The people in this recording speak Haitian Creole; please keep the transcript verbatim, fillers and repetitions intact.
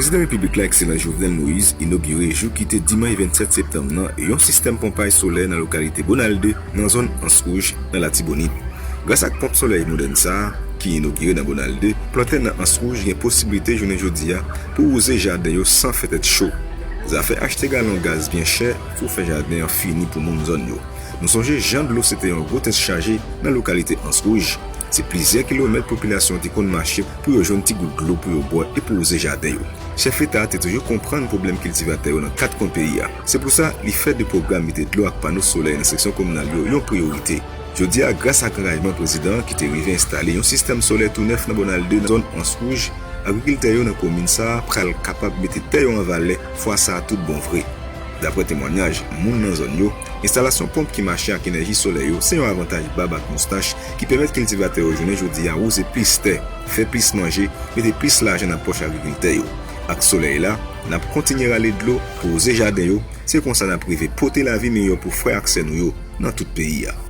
Prezidan Repiblik la, Ekselans Jovenel Moïse, inogire jou ki te dimanch vennsèt septanm nan yon sistèm ponpaj solè nan lokalite Bonald de, nan zòn Ans Wouj, nan Latibonit. Gras ak ponp solèy modèn sa a, ki inogire nan Bonald de, plantè nan Ans Wouj gen posiblite jounen jodi a pou wouze jaden yo san fè tèt cho. Zafè achte galon gaz byen chè pou fè jaden an fini pou moun zòn yo. Nou sonje jan dlo se te yon gwo tèt chaje nan lokalite Ans Wouj. Se plizyè kilomèt popilasyon an te konn mache pou yo jwenn ti gout dlo pou yo bwè e pou wouze jaden yo. Chèf Leta a te toujou konprann pwoblèm kiltivatè yo nan kat kwen peyi a. Se pou sa, li fè de pwogram mete dlo ak pano solèy nan seksyon kominal yo yon priyorite. Jodi a, gras ak angajman prezidan an ki te rive enstale yon sistèm solè tou nèf nan Bonald de, nan zòn Ans Wouj, agrikiltè yo nan komin sa a pral kapab mete tè yo an valè fwa sa a tout bon vre. Daprè temwanyaj moun nan zòn yo, enstalasyon ponp ki mache ak enèji solè yo se yon avantaj bab ak moustach ki pèmèt kiltivatè yo jounen jodi a wouze plis tè, fè plis manje, mete plis lajan nan pòch agrikiltè yo. Ak solèy la, n ap kontinye rale dlo pou wouze jaden yo, se konsa n ap rive pote lavi miyò pou frè ak sè nou yo nan tout peyi a.